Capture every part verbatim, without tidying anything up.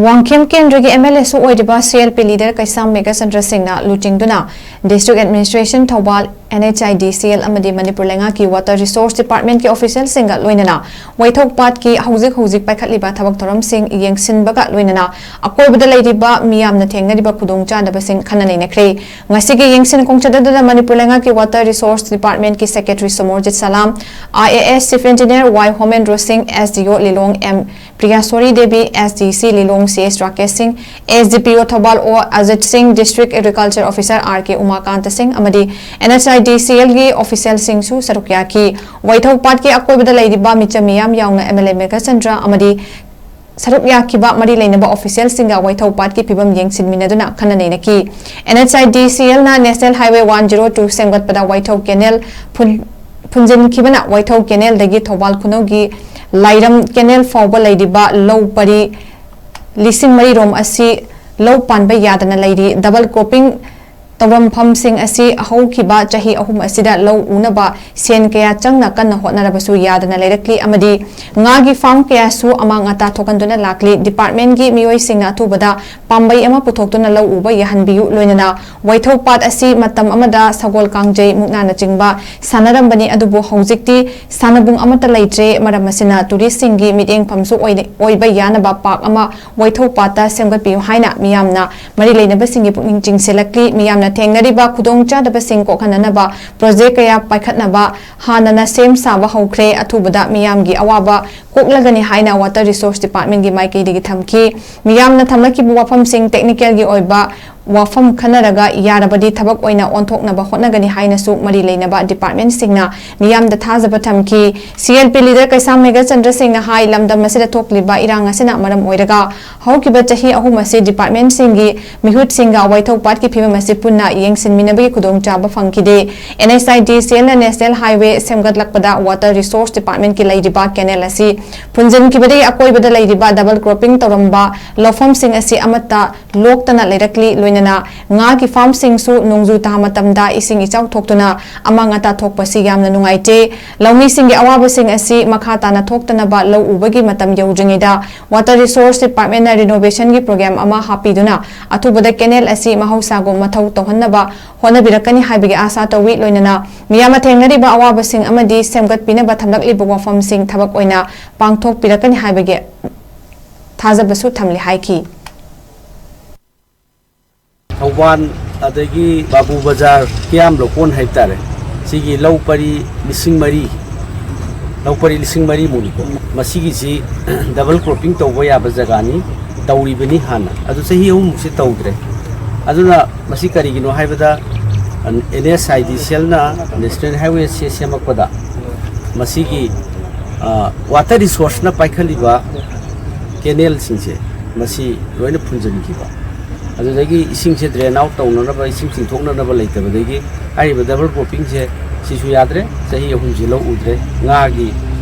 ꯋꯥꯡꯈꯦꯝ ꯀꯦꯟꯗ꯭ꯔꯒꯤ M L ꯑꯦꯁꯨ ꯑꯣꯏꯔꯤꯕ ꯁꯤ ꯑꯦꯜ ꯄꯤ ꯂꯤꯗꯔ ꯀꯩꯁꯥꯝ ꯃꯦꯘꯆꯟꯗ꯭ꯔ ꯁꯤꯡꯅ ꯂꯨꯆꯤꯡꯗꯨꯅ district administration Thoubal, N H I D C L ꯑꯃꯗꯤ ꯃꯅꯤꯄꯨꯔ ꯂꯩꯉꯥꯛꯀꯤ ꯋꯥꯇꯔ ꯔꯤꯁꯣꯔꯁ ꯗꯤꯄꯥꯔꯠꯃꯦꯟꯠꯀꯤ ꯑꯣꯐꯤꯁꯤꯌꯦꯜꯁꯤꯡꯒ ꯂꯣꯏꯅꯅ ꯋꯥꯏꯊꯧ ꯄꯥꯠꯀꯤ ꯍꯧꯖꯤꯛ ꯍꯧꯖꯤꯛ ꯄꯥꯏꯈꯠꯂꯤꯕ ꯊꯕꯛ ꯊꯧꯔꯝꯁꯤꯡ ꯌꯦꯡꯁꯤꯟꯕꯒ ꯂꯣꯏꯅꯅ ꯑꯀꯣꯏꯕꯗ ꯂꯩꯔꯤꯕ ꯃꯤꯌꯥꯝꯅ ꯊꯦꯡꯅꯔꯤꯕ ꯈꯨꯗꯣꯡꯆꯥꯗꯕꯁꯤꯡ ꯈꯟꯅ ꯅꯩꯅꯈ꯭ꯔꯦ꯫ ꯉꯁꯤꯒꯤ ꯌꯦꯡꯁꯤꯟ ꯈꯣꯡꯆꯠ ꯑꯗꯨꯗ ꯃꯅꯤꯄꯨꯔ ꯂꯩꯉꯥꯛꯀꯤ ꯋꯥꯇꯔ ꯔꯤꯁꯣꯔꯁ ꯗꯤꯄꯥꯔꯠꯃꯦꯟꯠꯀꯤ secretary Somorjit Salam, I A S chief engineer Y Homendro Singh, S ꯗꯤ ꯑꯣ ꯂꯤꯂꯣꯡ ꯑꯦꯝ ꯄ꯭ꯔꯤꯌꯥꯁꯣꯔꯤ ꯗꯦꯕꯤ, ꯑꯦꯁ ꯗꯤ ꯁꯤ ꯂꯤꯂꯣꯡ ꯁꯤ ꯑꯦꯁ ꯔꯥꯀꯦꯁ ꯁꯤꯡ, ꯑꯦꯁ ꯗꯤ ꯄꯤ ꯑꯣ ꯊꯧꯕꯥꯜ ꯑꯣ ꯑꯖꯤꯠ ꯁꯤꯡ, ꯗꯤꯁꯇ꯭ꯔꯤꯛ ꯑꯦꯒ꯭ꯔꯤꯀꯜꯆꯔ ꯑꯣꯐꯤꯁꯥꯔ ꯑꯥꯔ ꯀꯦ ꯎꯃꯥꯀꯥꯟꯇ ꯁꯤꯡ ꯑꯃꯗꯤ ꯑꯦꯟ ꯑꯩꯆ ꯑꯥꯏ ꯗꯤ ꯁꯤ ꯑꯦꯜꯒꯤ ꯑꯣꯐꯤꯁꯤꯌꯦꯜꯁꯤꯡꯁꯨ ꯁꯔꯨꯛ ꯌꯥꯈꯤ꯫ ꯋꯥꯏꯊꯧ ꯄꯥꯠꯀꯤ ꯑꯀꯣꯏꯕꯗ ꯂꯩꯔꯤꯕ ꯃꯤꯆꯝ ꯃꯤꯌꯥꯝ ꯌꯥꯎꯅ ꯑꯦꯝ ꯑꯦꯜ ꯑꯦ ꯃꯦꯘꯆꯟꯗ꯭ꯔ ꯑꯃꯗꯤ ꯁꯔꯨꯛ ꯌꯥꯈꯤꯕ ꯃꯔꯤ ꯂꯩꯅꯕ ꯑꯣꯐꯤꯁꯤꯌꯦꯜꯁꯤꯡꯒ ꯋꯥꯏꯊꯧ ꯄꯥꯠꯀꯤ ꯐꯤꯕꯝ ꯌꯦꯡꯁꯤꯟꯃꯤꯟꯅꯗꯨꯅ ꯈꯟꯅ ꯅꯩꯅꯈꯤ꯫ And H I D C ꯑꯦꯜꯅ national highway one zero two ꯁꯦꯝꯒꯠꯄꯗ ꯋꯥꯏꯊꯧ ꯀꯦꯅꯦꯜ ꯐꯨꯟ-, ꯐꯨꯟꯖꯤꯟꯈꯤꯕꯅ ꯋꯥꯏꯊꯧ ꯀꯦꯅꯦꯜꯗꯒꯤ ꯊꯧꯕꯥꯜ ꯈꯨꯅꯧꯒꯤ ꯂꯥꯏꯔꯝ ꯀꯦꯅꯦꯜ ꯐꯥꯎꯕ ꯂꯩꯔꯤꯕ ꯂꯧ ꯄꯔꯤ ꯂꯤꯁꯤꯡ ꯃꯔꯤ ꯔꯣꯝ ꯑꯁꯤ ꯂꯧ ꯄꯥꯟꯕ ꯌꯥꯗꯅ ꯂꯩꯔꯤ꯫ ꯗꯕꯜ ꯀ꯭ꯔꯣꯞꯄꯤꯡ ꯇꯧꯔꯝꯐꯝꯁꯤꯡ ꯑꯁꯤ ꯍꯧꯈꯤꯕ ꯆꯍꯤ ꯑꯍꯨꯝ ꯑꯁꯤꯗ ꯂꯧ ꯎꯅꯕ ꯁꯦꯟ ꯀꯌꯥ ꯆꯪꯅ ꯀꯟꯅ ꯍꯣꯠꯅꯔꯕꯁꯨ ꯌꯥꯗꯅ ꯂꯩꯔꯛꯂꯤ ꯑꯃꯗꯤ ꯉꯥꯒꯤ ꯐꯥꯔꯝ ꯀꯌꯥꯁꯨ ꯑꯃꯥꯡ ꯑꯇꯥ ꯊꯣꯛꯍꯟꯗꯨꯅ ꯂꯥꯛꯂꯤ꯫ ꯗꯤꯄꯥꯔꯠꯃꯦꯟꯒꯤ ꯃꯤꯑꯣꯏꯁꯤꯡꯅ ꯑꯊꯨꯕꯗ ꯄꯥꯝꯕꯩ ꯑꯃ ꯄꯨꯊꯣꯛꯇꯨꯅ ꯂꯧ ꯎꯕ ꯌꯥꯍꯟꯕꯤꯌꯨ, ꯂꯣꯏꯅꯅ ꯋꯥꯏꯊꯧ ꯄꯥꯠ ꯑꯁꯤ ꯃꯇꯝ ꯑꯃꯗ ꯁꯒꯣꯜ ꯀꯥꯡꯖꯩ, ꯃꯨꯛꯅꯥꯅꯆꯤꯡꯕ ꯁꯥꯟꯅꯔꯝꯕꯅꯤ, ꯑꯗꯨꯕꯨ ꯍꯧꯖꯤꯛꯇꯤ ꯁꯥꯟꯅꯕꯨꯡ ꯑꯃꯠꯇ ꯂꯩꯇ꯭ꯔꯦ꯫ ꯃꯔꯝ ꯑꯁꯤꯅ ꯇꯨꯔꯤꯁꯁꯤꯡꯒꯤ ꯃꯤꯠꯌꯦꯡꯐꯝꯁꯨ ꯑꯣꯏ-, ꯑꯣꯏꯕ ꯌꯥꯅꯕ ꯄꯥꯔꯛ ꯑꯃ ꯋꯥꯏꯊꯧ ꯄꯥꯠꯇ ꯁꯦꯝꯒꯠꯄꯤꯌꯨ ꯍꯥꯏꯅ ꯃꯤꯌꯥꯝꯅ ꯃꯔꯤ ꯂꯩꯅꯕꯁꯤꯡꯒꯤ ꯄꯨꯛꯅꯤꯡ ꯆꯤꯡꯁꯤꯜꯂꯛꯂꯤ꯫ ꯃꯤꯌꯥꯝꯅ ꯊꯦꯡꯅꯔꯤꯕ ꯈꯨꯗꯣꯡꯆꯥꯗꯕꯁꯤꯡ ꯀꯣꯛꯍꯟꯅꯅꯕ ꯄ꯭ꯔꯣꯖꯦꯛ ꯀꯌꯥ ꯄꯥꯏꯈꯠꯅꯕ ꯍꯥꯟꯅꯅ ꯁꯦꯝ ꯁꯥꯕ ꯍꯧꯈ꯭ꯔꯦ꯫ ꯑꯊꯨꯕꯗ ꯃꯤꯌꯥꯝꯒꯤ ꯑꯋꯥꯕ ꯀꯣꯛꯂꯒꯅꯤ ꯍꯥꯏꯅ ꯋꯥꯇꯔ ꯔꯤꯁꯣꯔꯁ ꯗꯤꯄꯥꯔꯠꯃꯦꯟꯒꯤ ꯃꯥꯏꯀꯩꯗꯒꯤ ꯊꯝꯈꯤ꯫ ꯃꯤꯌꯥꯝꯅ ꯊꯝꯂꯛꯈꯤꯕ ꯋꯥꯐꯝꯁꯤꯡ ꯇꯦꯛꯅꯤꯀꯦꯜꯒꯤ ꯑꯣꯏꯕ ꯋꯥꯐꯝ ꯈꯟꯅꯔꯒ ꯌꯥꯔꯕꯗꯤ ꯊꯕꯛ ꯑꯣꯏꯅ ꯑꯣꯟꯊꯣꯛꯅꯕ ꯍꯣꯠꯅꯒꯅꯤ ꯍꯥꯏꯅꯁꯨ ꯃꯔꯤ ꯂꯩꯅꯕ ꯗꯤꯄꯥꯔꯠꯃꯦꯟꯁꯤꯡꯅ ꯃꯤꯌꯥꯝꯗ ꯊꯥꯖꯕ ꯊꯝꯈꯤ꯫ ꯁꯤ ꯑꯦꯜ ꯄꯤ ꯂꯤꯗꯔ ꯀꯩꯁꯥꯝ ꯃꯦꯘꯆꯟꯗ꯭ꯔ ꯁꯤꯡꯅ ꯍꯥꯏ, ꯂꯝꯗꯝ ꯑꯁꯤꯗ ꯊꯣꯛꯂꯤꯕ ꯏꯔꯥꯡ ꯑꯁꯤꯅ ꯃꯔꯝ ꯑꯣꯏꯔꯒ ꯍꯧꯈꯤꯕ ꯆꯍꯤ ꯑꯍꯨꯝ ꯑꯁꯤ ꯗꯤꯄꯥꯔꯠꯃꯦꯟꯁꯤꯡꯒꯤ ꯃꯤꯍꯨꯠꯁꯤꯡꯒ ꯋꯥꯏꯊꯧ ꯄꯥꯠꯀꯤ ꯐꯤꯕꯝ ꯑꯁꯤ ꯄꯨꯟꯅ ꯌꯦꯡꯁꯤꯟꯃꯤꯟꯅꯕꯒꯤ ꯈꯨꯗꯣꯡꯆꯥꯕ ꯐꯪꯈꯤꯗꯦ꯫ And H I D C ꯑꯦꯜꯅ ꯅꯦꯁꯅꯦꯜ ꯍꯥꯏꯋꯦ ꯁꯦꯝꯒꯠꯂꯛꯄꯗ ꯋꯥꯇꯔ ꯔꯤꯁꯣꯔꯁ ꯗꯤꯄꯥꯔꯠꯃꯦꯟꯀꯤ ꯂꯩꯔꯤꯕ ꯀꯦꯅꯦꯜ ꯑꯁꯤ ꯐꯨꯟꯖꯤꯟꯈꯤꯕꯗꯒꯤ ꯑꯀꯣꯏꯕꯗ ꯂꯩꯔꯤꯕ ꯗꯕꯜ ꯀ꯭ꯔꯣꯞꯄꯤꯡ ꯇꯧꯔꯝꯕ ꯂꯧꯐꯝꯁꯤꯡ ꯑꯁꯤ ꯑꯃꯠꯇ ꯂꯣꯛꯇꯅ ꯂꯩꯔꯛꯂꯤ꯫ ꯂꯣꯏꯅꯅ ꯉꯥꯒꯤ ꯐꯥꯔꯝꯁꯤꯡꯁꯨ ꯅꯣꯡꯖꯨ ꯊꯥ ꯃꯇꯝꯗ ꯏꯁꯤꯡ ꯏꯆꯥꯎ ꯊꯣꯛꯇꯨꯅ ꯑꯃꯥꯡ ꯑꯇꯥ ꯊꯣꯛꯄꯁꯤ ꯌꯥꯝꯅ ꯅꯨꯡꯉꯥꯏꯇꯦ꯫ ꯂꯧꯃꯤꯁꯤꯡꯒꯤ ꯑꯋꯥꯕꯁꯤꯡ ꯑꯁꯤ ꯃꯈꯥ ꯇꯥꯅ ꯊꯣꯛꯇꯅꯕ ꯂꯧ ꯎꯕꯒꯤ ꯃꯇꯝ ꯌꯧꯗ꯭ꯔꯤꯉꯩꯗ Water Resource Departmentꯅ renovationꯒꯤ program ꯑꯃ ꯍꯥꯞꯄꯤꯗꯨꯅ ꯑꯊꯨꯕꯗ canal ꯑꯁꯤ ꯃꯍꯧꯁꯥꯒꯨꯝ ꯃꯊꯧ ꯇꯧꯍꯟꯅꯕ ꯍꯣꯠꯅꯕꯤꯔꯛꯀꯅꯤ ꯍꯥꯏꯕꯒꯤ ꯑꯥꯁꯥ ꯇꯧꯏ꯫ ꯂꯣꯏꯅꯅ ꯃꯤꯌꯥꯝꯅ ꯊꯦꯡꯅꯔꯤꯕ ꯑꯋꯥꯕꯁꯤꯡ ꯑꯃꯗꯤ ꯁꯦꯝꯒꯠꯄꯤꯅꯕ ꯊꯝꯂꯛꯂꯤꯕ ꯋꯥꯐꯝꯁꯤꯡ ꯊꯕꯛ ꯑꯣꯏꯅ ꯄꯥꯡꯊꯣꯛꯄꯤꯔꯛꯀꯅꯤ ꯍꯥꯏꯕꯒꯤ ꯊꯥꯖꯕꯁꯨ ꯊꯝꯂꯤ ꯍꯥꯏꯈꯤ꯫ ꯊꯧꯕꯥꯜ, ꯑꯗꯒꯤ ꯕꯥꯕꯨ ꯕꯖꯥꯔ, ꯀꯤꯌꯥꯝ ꯂꯧꯀꯣꯟ ꯍꯥꯏꯕ ꯇꯥꯔꯦ, ꯁꯤꯒꯤ ꯂꯧ ꯄꯔꯤ ꯂꯤꯁꯤꯡ ꯃꯔꯤ, ꯂꯧ ꯄꯔꯤ ꯂꯤꯁꯤꯡ ꯃꯔꯤꯃꯨꯛꯅꯤꯀꯣ, ꯃꯁꯤꯒꯤꯁꯤ double cropping ꯇꯧꯕ ꯌꯥꯕ ꯖꯒꯥꯅꯤ, ꯇꯧꯔꯤꯕꯅꯤ ꯍꯥꯟꯅ꯫ ꯑꯗꯨ ꯆꯍꯤ ꯑꯍꯨꯝꯃꯨꯛꯁꯤ ꯇꯧꯗ꯭ꯔꯦ꯫ ꯑꯗꯨꯅ ꯃꯁꯤ ꯀꯔꯤꯒꯤꯅꯣ ꯍꯥꯏꯕꯗ, NHIDCLꯅ, National Highwayꯁꯦ ꯁꯦꯝꯃꯛꯄꯗ ꯃꯁꯤꯒꯤ, ꯑ, water resourceꯅ ꯄꯥꯏꯈꯠꯂꯤꯕ canalꯁꯤꯡꯁꯦ ꯃꯁꯤ ꯂꯣꯏꯅ ꯐꯨꯟꯖꯤꯟꯈꯤꯕ, ꯑꯗꯨꯗꯒꯤ ꯏꯁꯤꯡꯁꯦ drain out ꯇꯧꯅꯅꯕ, ꯏꯁꯤꯡ ꯆꯤꯡꯊꯣꯛꯅꯅꯕ ꯂꯩꯇꯕꯗꯒꯤ ꯍꯥꯏꯔꯤꯕ double croppingꯁꯦ ꯁꯤꯁꯨ ꯌꯥꯗ꯭ꯔꯦ꯫ ꯆꯍꯤ ꯑꯍꯨꯝꯁꯤ ꯂꯧ ꯎꯗ꯭ꯔꯦ꯫ ꯉꯥꯒꯤ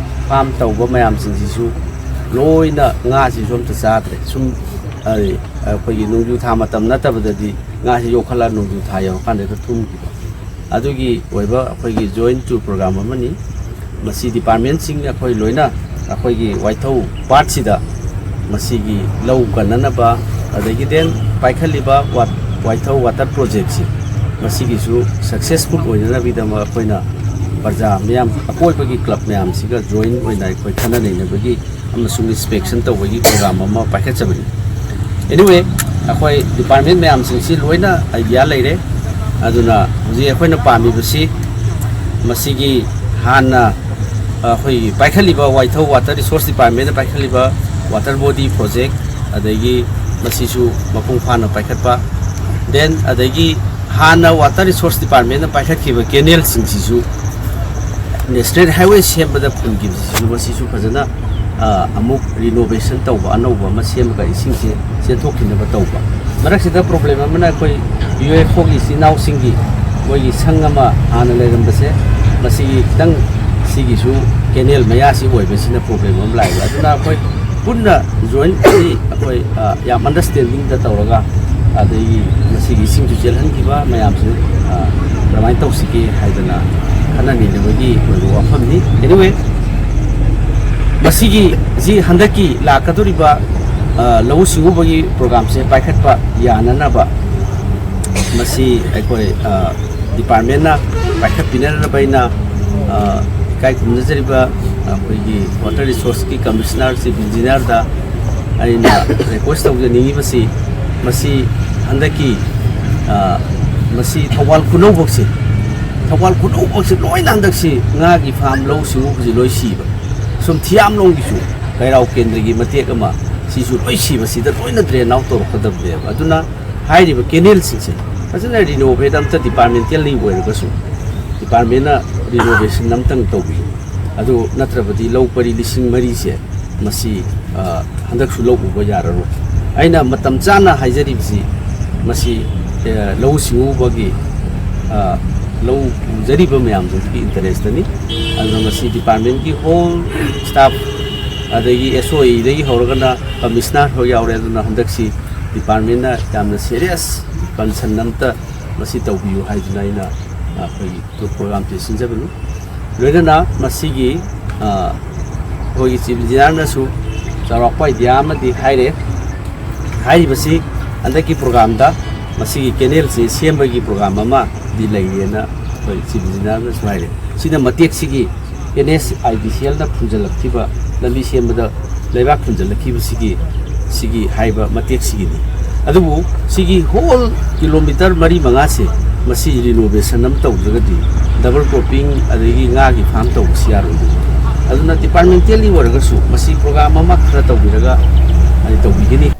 farm ꯇꯧꯕ ꯃꯌꯥꯝꯁꯤꯡꯁꯤꯁꯨ ꯂꯣꯏꯅ ꯉꯥꯁꯤꯁꯨ ꯑꯝꯇ ꯆꯥꯗ꯭ꯔꯦ꯫ ꯁꯨꯝ, ꯑ, ꯑꯩꯈꯣꯏꯒꯤ ꯅꯣꯡꯖꯨ ꯊꯥ ꯃꯇꯝ ꯅꯠꯇꯕꯗꯗꯤ ꯉꯥꯁꯤ ꯌꯣꯛꯈꯠꯂꯒ ꯅꯣꯡꯖꯨ ꯊꯥ ꯌꯧꯔꯀꯥꯟꯗ ꯍꯦꯛꯇ ꯊꯨꯝꯈꯤꯕ꯫ ꯑꯗꯨꯒꯤ ꯑꯣꯏꯕ ꯑꯩꯈꯣꯏꯒꯤ joint to program ꯑꯃꯅꯤ꯫ ꯃꯁꯤ departmentꯁꯤꯡ ꯑꯩꯈꯣꯏ ꯂꯣꯏꯅ ꯑꯩꯈꯣꯏꯒꯤ ꯋꯥꯏꯊꯧ partꯁꯤꯗ ꯃꯁꯤꯒꯤ ꯂꯧ ꯀꯟꯅꯅꯕ, ꯑꯗꯒꯤ then ꯄꯥꯏꯈꯠꯂꯤꯕ ꯋꯥ-, ꯋꯥꯏꯊꯧ water projectꯁꯤ ꯃꯁꯤꯒꯤꯁꯨ successful ꯑꯣꯏꯅꯅꯕꯒꯤꯗꯃꯛ ꯑꯩꯈꯣꯏꯅ ꯄ꯭ꯔꯖꯥ ꯃꯤꯌꯥꯝ, ꯑꯀꯣꯏꯕꯒꯤ club ꯃꯌꯥꯝꯁꯤꯒ joint ꯑꯣꯏꯅ ꯑꯩꯈꯣꯏ ꯈꯟꯅ ꯅꯩꯅꯕꯒꯤ ꯑꯃꯁꯨꯡ inspection ꯇꯧꯕꯒꯤ program ꯑꯃ ꯄꯥꯏꯈꯠꯆꯕꯅꯤ꯫ Anyway, ꯑꯩꯈꯣꯏ department ꯃꯌꯥꯝꯁꯤꯡꯁꯤ ꯂꯣꯏꯅ idea ꯂꯩꯔꯦ꯫ ꯑꯗꯨꯅ ꯍꯧꯖꯤꯛ ꯑꯩꯈꯣꯏꯅ ꯄꯥꯝꯃꯤꯕꯁꯤ ꯃꯁꯤꯒꯤ ꯍꯥꯟꯅ ꯑꯩꯈꯣꯏꯒꯤ ꯄꯥꯏꯈꯠꯂꯤꯕ ꯋꯥꯏꯊꯧ Water Resource Departmentꯅ ꯄꯥꯏꯈꯠꯂꯤꯕ water body project, ꯑꯗꯒꯤ ꯃꯁꯤꯁꯨ ꯃꯄꯨꯡ ꯐꯥꯅ ꯄꯥꯏꯈꯠꯄ, then ꯑꯗꯒꯤ ꯍꯥꯟꯅ Water Resource Departmentꯅ ꯄꯥꯏꯈꯠꯈꯤꯕ canalꯁꯤꯡꯁꯤꯁꯨ National Highway ꯁꯦꯝꯕꯗ ꯐꯨꯟꯈꯤꯕꯁꯤꯁꯨ ꯃꯁꯤꯁꯨ ꯐꯖꯅ, ꯑ, ꯑꯃꯨꯛ renovation ꯇꯧꯕ, ꯑꯅꯧꯕ ꯑꯃ ꯁꯦꯝꯃꯒ ꯏꯁꯤꯡꯁꯦ ꯆꯦꯟꯊꯣꯛꯈꯤꯅꯕ ꯇꯧꯕ꯫ ꯃꯔꯛꯁꯤꯗ problem ꯑꯃꯅ ꯑꯩꯈꯣꯏ UFOꯒꯤ ꯏꯆꯤꯟ ꯏꯅꯥꯎꯁꯤꯡꯒꯤ ꯃꯣꯏꯒꯤ ꯁꯪ ꯑꯃ ꯍꯥꯟꯅ ꯂꯩꯔꯝꯕꯁꯦ, ꯃꯁꯤꯒꯤ ꯈꯤꯇꯪ ꯁꯤꯒꯤꯁꯨ canal ꯃꯌꯥꯁꯤ ꯑꯣꯏꯕꯁꯤꯅ problem ꯑꯃ ꯂꯥꯛꯑꯦꯕ꯫ ꯑꯗꯨꯅ ꯑꯩꯈꯣꯏ ꯄꯨꯟꯅ jointly ꯑꯩꯈꯣꯏ, ꯑ, ꯌꯥꯝ understandingꯗ ꯇꯧꯔꯒ ꯑꯗꯒꯤ ꯃꯁꯤꯒꯤ ꯏꯁꯤꯡꯁꯨ ꯆꯦꯜꯍꯟꯈꯤꯕ ꯃꯌꯥꯝꯁꯨ, ꯑ, ꯀꯃꯥꯏꯅ ꯇꯧꯁꯤꯒꯦ ꯍꯥꯏꯗꯅ ꯈꯟꯅ ꯅꯩꯅꯕꯒꯤ ꯑꯣꯏꯕ ꯋꯥꯐꯝꯅꯤ꯫ Anyway, ꯃꯁꯤꯒꯤ, ꯁꯤ ꯍꯟꯗꯛꯀꯤ ꯂꯥꯛꯀꯗꯧꯔꯤꯕ, ꯑ, ꯂꯧꯎ ꯁꯤꯡꯎꯕꯒꯤ ꯄ꯭ꯔꯣꯒ꯭ꯔꯥꯝꯁꯦ ꯄꯥꯏꯈꯠꯄ ꯌꯥꯅꯅꯕ ꯃꯁꯤ ꯑꯩꯈꯣꯏ, ꯑ, ꯗꯤꯄꯥꯔꯠꯃꯦꯟꯅ ꯄꯥꯏꯈꯠꯄꯤꯅꯅꯕ ꯑꯩꯅ, ꯑ, ꯏꯀꯥꯏ ꯈꯨꯝꯅꯖꯔꯤꯕ ꯑꯩꯈꯣꯏꯒꯤ ꯋꯥꯇꯔ ꯔꯤꯁꯣꯔꯁꯀꯤ ꯀꯃꯤꯁꯅꯔ, ꯆꯤꯐ ꯏꯟꯖꯤꯅꯤꯌꯔꯗ ꯑꯩꯅ ꯔꯤꯀ꯭ꯋꯦꯁ ꯇꯧꯖꯅꯤꯡꯉꯤꯕꯁꯤ, ꯃꯁꯤ ꯍꯟꯗꯛꯀꯤ, ꯑ, ꯃꯁꯤ ꯊꯧꯕꯥꯜ ꯈꯨꯅꯧꯕꯛꯁꯦ, ꯊꯧꯕꯥꯜ ꯈꯨꯅꯧꯕꯛꯁꯦ ꯂꯣꯏꯅ ꯍꯟꯗꯛꯁꯤ ꯉꯥꯒꯤ ꯐꯥꯝ, ꯂꯧꯎ ꯁꯤꯡꯎꯕꯁꯤ ꯂꯣꯏ ꯁꯤꯕ꯫ ꯁꯨꯝ ꯊꯤꯌꯥꯝꯂꯣꯡꯒꯤꯁꯨ ꯀꯩꯔꯥꯎ ꯀꯦꯟꯗ꯭ꯔꯒꯤ ꯃꯇꯦꯛ ꯑꯃ, ꯁꯤꯁꯨ ꯂꯣꯏ ꯁꯤꯕ, ꯁꯤꯗ ꯂꯣꯏꯅ ꯗ꯭ꯔꯦꯟ ꯑꯥꯎꯠ ꯇꯧꯔꯛꯀꯗꯕꯅꯦꯕ꯫ ꯑꯗꯨꯅ ꯍꯥꯏꯔꯤꯕ ꯀꯦꯅꯦꯜꯁꯤꯡꯁꯦ ꯐꯖꯅ ꯔꯤꯅꯣꯚꯦꯠ ꯑꯝꯇ ꯗꯤꯄꯥꯔꯠꯃꯦꯟꯇꯦꯜꯂꯤ ꯑꯣꯏꯔꯒꯁꯨ, ꯗꯤꯄꯥꯔꯠꯃꯦꯟꯅ ꯔꯤꯅꯣꯚꯦꯁꯟ ꯑꯝꯇꯪ ꯇꯧꯕꯤꯌꯨ꯫ ꯑꯗꯨ ꯅꯠꯇ꯭ꯔꯕꯗꯤ ꯂꯧ ꯄꯔꯤ ꯂꯤꯁꯤꯡ ꯃꯔꯤꯁꯦ ꯃꯁꯤ, ꯑ, ꯍꯟꯗꯛꯁꯨ ꯂꯧ ꯎꯕ ꯌꯥꯔꯔꯣꯏ꯫ ꯑꯩꯅ ꯃꯇꯝ ꯆꯥꯅ ꯍꯥꯏꯖꯔꯤꯕꯁꯤ ꯃꯁꯤ, ꯑ, ꯂꯧꯎ ꯁꯤꯡꯎꯕꯒꯤ, ꯑ, ꯂꯧ ꯎꯖꯔꯤꯕ ꯃꯌꯥꯝꯗꯨꯒꯤ ꯏꯟꯇꯔꯦꯁꯇꯅꯤ꯫ ꯑꯗꯨꯅ ꯃꯁꯤ ꯗꯤꯄꯥꯔꯠꯃꯦꯟꯒꯤ ꯍꯣꯜ ꯁ꯭ꯇꯥꯐ, ꯑꯗꯒꯤ ꯑꯦꯁ ꯑꯣ ꯏꯗꯒꯤ ꯍꯧꯔꯒꯅ ꯀꯃꯤꯁꯅꯔ ꯍꯣꯏ ꯌꯥꯎꯔꯦ꯫ ꯑꯗꯨꯅ ꯍꯟꯗꯛꯁꯤ ꯗꯤꯄꯥꯔꯠꯃꯦꯟꯅ ꯌꯥꯝꯅ ꯁꯦꯔꯤꯌꯁ ꯀꯟꯁꯔꯟ ꯑꯝꯇ ꯃꯁꯤ ꯇꯧꯕꯤꯌꯨ ꯍꯥꯏꯗꯨꯅ ꯑꯩꯅ, ꯑ, ꯑꯩꯈꯣꯏꯒꯤ ꯄ꯭ꯔꯣꯒ꯭ꯔꯥꯝꯁꯦ ꯁꯤꯟꯖꯕꯅꯤ꯫ ꯂꯣꯏꯅꯅ ꯃꯁꯤꯒꯤ, ꯑ, ꯑꯩꯈꯣꯏꯒꯤ ꯆꯤꯐ ꯏꯟꯖꯤꯅꯤꯌꯥꯔꯅꯁꯨ ꯆꯥꯎꯔꯥꯛꯄ ꯑꯥꯏꯗꯤꯌꯥ ꯑꯃꯗꯤ ꯍꯥꯏꯔꯦ꯫ ꯍꯥꯏꯔꯤꯕꯁꯤ ꯍꯟꯗꯛꯀꯤ ꯄ꯭ꯔꯣꯒ꯭ꯔꯥꯝꯗ ꯃꯁꯤꯒꯤ ꯀꯦꯅꯦꯜꯁꯤ ꯁꯦꯝꯕꯒꯤ ꯄ꯭ꯔꯣꯒ꯭ꯔꯥꯝ ꯑꯃꯗꯤ ꯂꯩꯔꯦꯅ ꯑꯩꯈꯣꯏ ꯆꯤꯐ ꯏꯟꯖꯤꯅꯤꯌꯥꯔꯅꯁꯨ ꯍꯥꯏꯔꯦ꯫ ꯁꯤꯅ ꯃꯇꯦꯛꯁꯤꯒꯤ and S I D C ꯑꯦꯜꯅ ꯐꯨꯟꯖꯜꯂꯛꯈꯤꯕ, ꯂꯝꯕꯤ ꯁꯦꯝꯕꯗ ꯂꯩꯕꯥꯛ ꯐꯨꯟꯖꯜꯂꯛꯈꯤꯕꯁꯤꯒꯤ, ꯁꯤꯒꯤ ꯍꯥꯏꯕ ꯃꯇꯦꯛꯁꯤꯒꯤꯅꯤ꯫ ꯑꯗꯨꯕꯨ ꯁꯤꯒꯤ ꯍꯣꯜ ꯀꯤꯂꯣꯃꯤꯇꯔ ꯃꯔꯤ ꯃꯉꯥꯁꯦ ꯃꯁꯤ ꯔꯤꯅꯣꯚꯦꯁꯟ ꯑꯃ ꯇꯧꯗ꯭ꯔꯒꯗꯤ ꯗꯕꯜ ꯀ꯭ꯔꯣꯞꯄꯤꯡ ꯑꯗꯒꯤ ꯉꯥꯒꯤ ꯐꯥꯝ ꯇꯧꯕꯁꯤ ꯌꯥꯔꯣꯏꯗꯣꯏꯅꯤ꯫ ꯑꯗꯨꯅ ꯗꯤꯄꯥꯔꯠꯃꯦꯟꯇꯦꯜꯂꯤ ꯑꯣꯏꯔꯒꯁꯨ ꯃꯁꯤ ꯄ꯭ꯔꯣꯒ꯭ꯔꯥꯝ ꯑꯃ ꯈꯔ ꯇꯧꯕꯤꯔꯒ ꯑꯩ ꯇꯧꯕꯤꯒꯅꯤ